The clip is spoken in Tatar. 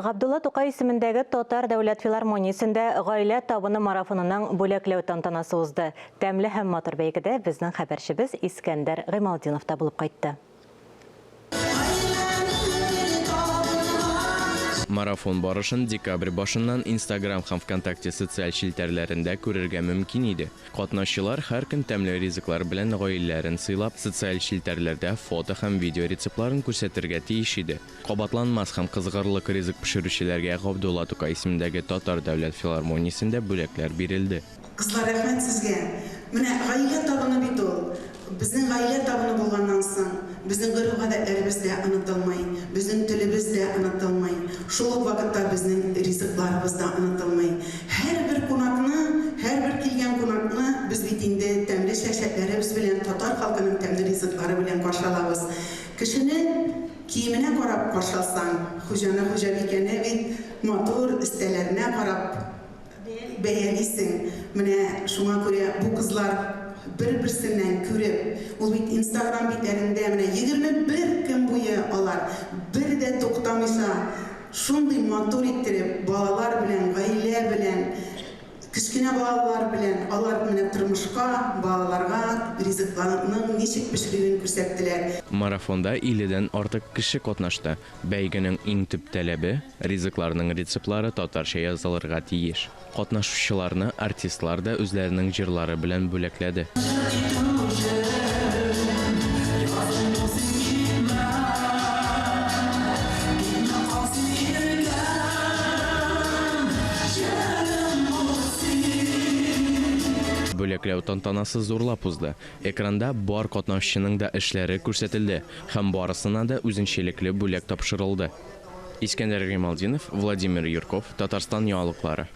Габдулла Тукай исемендәге Татар дәүләт филармониясендә Гаилә табыны марафонының бүләкләү тантанасы узды. Тәмле һәм матур бәйгедә безнең хәбәрчебез Искәндәр Гыймалтдинов та булып кайтты. Марафон барышын декабрь башыннан Инстаграм һәм ВКонтакте социаль челтәрләрендә күрергә мөмкин иде. Катнашчылар һәр көн тәмле ризыклар белән гаиләләрен сыйлап, социаль челтәрләрдә фото һәм видео рецептларын күрсәтергә тиеш иде. Кабатланмас һәм кызыгырлык ризык пешерүчеләргә Габдулла Тукай исемендәге Татар дәүләт филармониясендә бүләкләр бирелде. Кызлар, рәхмәт сезгә. Менә гаилә табыны бит ул. Безнең гаилә табыны булганнан соң, безнең гореф-гадәтләребез дә онытылмый, безнең телебез дә онытылмый, шул ук вакытта безнең ризыкларыбыз да онытылмый. Һәрбер кунакны, һәрбер килгән кунакны без бит инде тәмле чәчәкләребез белән, татар халкының тәмле ризыклары белән каршы алабыз. Кешене киеменә карап каршы алсаң, хуҗаны, хуҗабикәне бит матур өстәләренә карап бәялисең. Менә шуңа күрә бу кызлар бер-берсеннән күреп, ул бит Инстаграм битләрендә менә 21 көн буе алар бер дә туктамыйча шундый матур иттереп балалар белән, гаилә белән, кечкенә балалар белән алар менә тормышка, балаларга ризыкларның ничек пешерүен күрсәттеләр. Марафонда илледән артык кеше катнашты. Бәйгенең иң төп таләбе, ризыкларның рецептлары татарча язылырга тиеш. Катнашучыларны артистлар да үзләренең җырлары белән бүләкләде. Бүләкләү тантанасы зурлап узды. Экранда бар катнашучының да эшләре күрсәтелде һәм барысына да үзенчәлекле бүләк тапшырылды. Искәндәр Гыймалтдинов, Владимир Юрков, Татарстан яңалыклары.